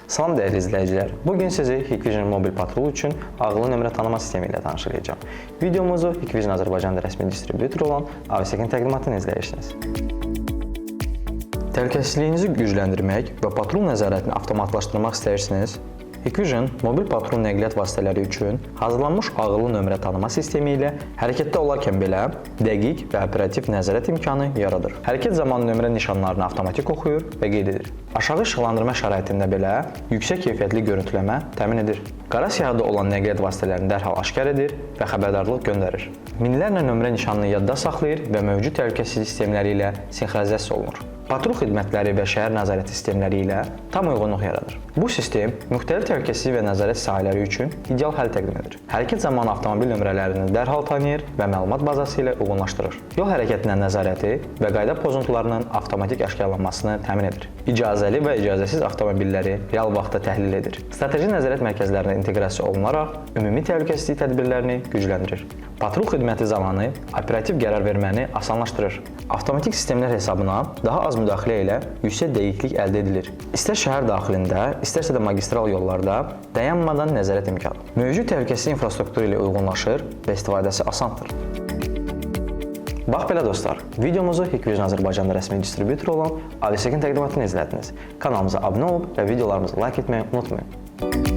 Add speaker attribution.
Speaker 1: Salam dəyərli izləyicilər. Bu gün sizi Hikvision mobil patrul üçün ağıllı nömrə tanıma sistemi ilə tanış edəcəm. Videomuzu Hikvision Azərbaycanda rəsmi distribyutor olan Avisekin təqdimatını izləyirsiniz. Təhlükəsizliyinizi gücləndirmək və patrul nəzarətini avtomatlaşdırmaq istəyirsiniz? Hikvision mobil patrul nəqliyyat vasitələri üçün hazırlanmış ağıllı nömrə tanıma sistemi ilə hərəkətdə olarkən belə dəqiq və operativ nəzarət imkanı yaradır. Hərəkət zamanı nömrə nişanlarını avtomatik oxuyur və qeyd edir. Aşağı işıqlandırma şəraitində belə yüksək keyfiyyətli görüntüləmə təmin edir. Qara siyahıda olan nəqliyyat vasitələrini dərhal aşkar edir və xəbərdarlıq göndərir. Minlərlə nömrə nişanını yadda saxlayır və mövcud təhlükəsizlik sistemləri ilə sinxronizasiya olunur. Patrul xidmətləri və şəhər nəzarəti sistemləri ilə tam uyğunluq yaradır. Bu sistem müxtəlif təhlükəsizlik və nəzarət sahələri üçün ideal həll təqdim edir. Hərəkət zamanı avtomobil nömrələrini dərhal tanıyır və məlumat bazası ilə uyğunlaşdırır. Yol hərəkətinin nəzarəti və qayda pozuntularının avtomatik aşkarlanmasını təmin edir. İcazəli və icazəsiz avtomobilləri real vaxtda təhlil edir. Strateji nəzarət mərkəzlərinə inteqrasiya olunaraq ümumi təhlükəsizlik tədbirlərini gücləndirir. Patrul xidməti zamanı operativ qərar verməni asanlaşdırır. Avtomatik sistemlər hesabına daha az müdaxilə ilə yüksək dəqiqlik əldə edilir. İstər şəhər daxilində, istərsə də magistral yollarda dayanmadan nəzarət imkanı. Mövcud təhlükəsizlik infrastrukturu ilə uyğunlaşır və istifadəsi asandır. Bax belə dostlar, videomuzu Hikvision Azərbaycanda rəsmi distribyutor olan Avisekin təqdimatını izlədiniz. Kanalımıza abunə olub və videolarımızı like etməyi unutmayın.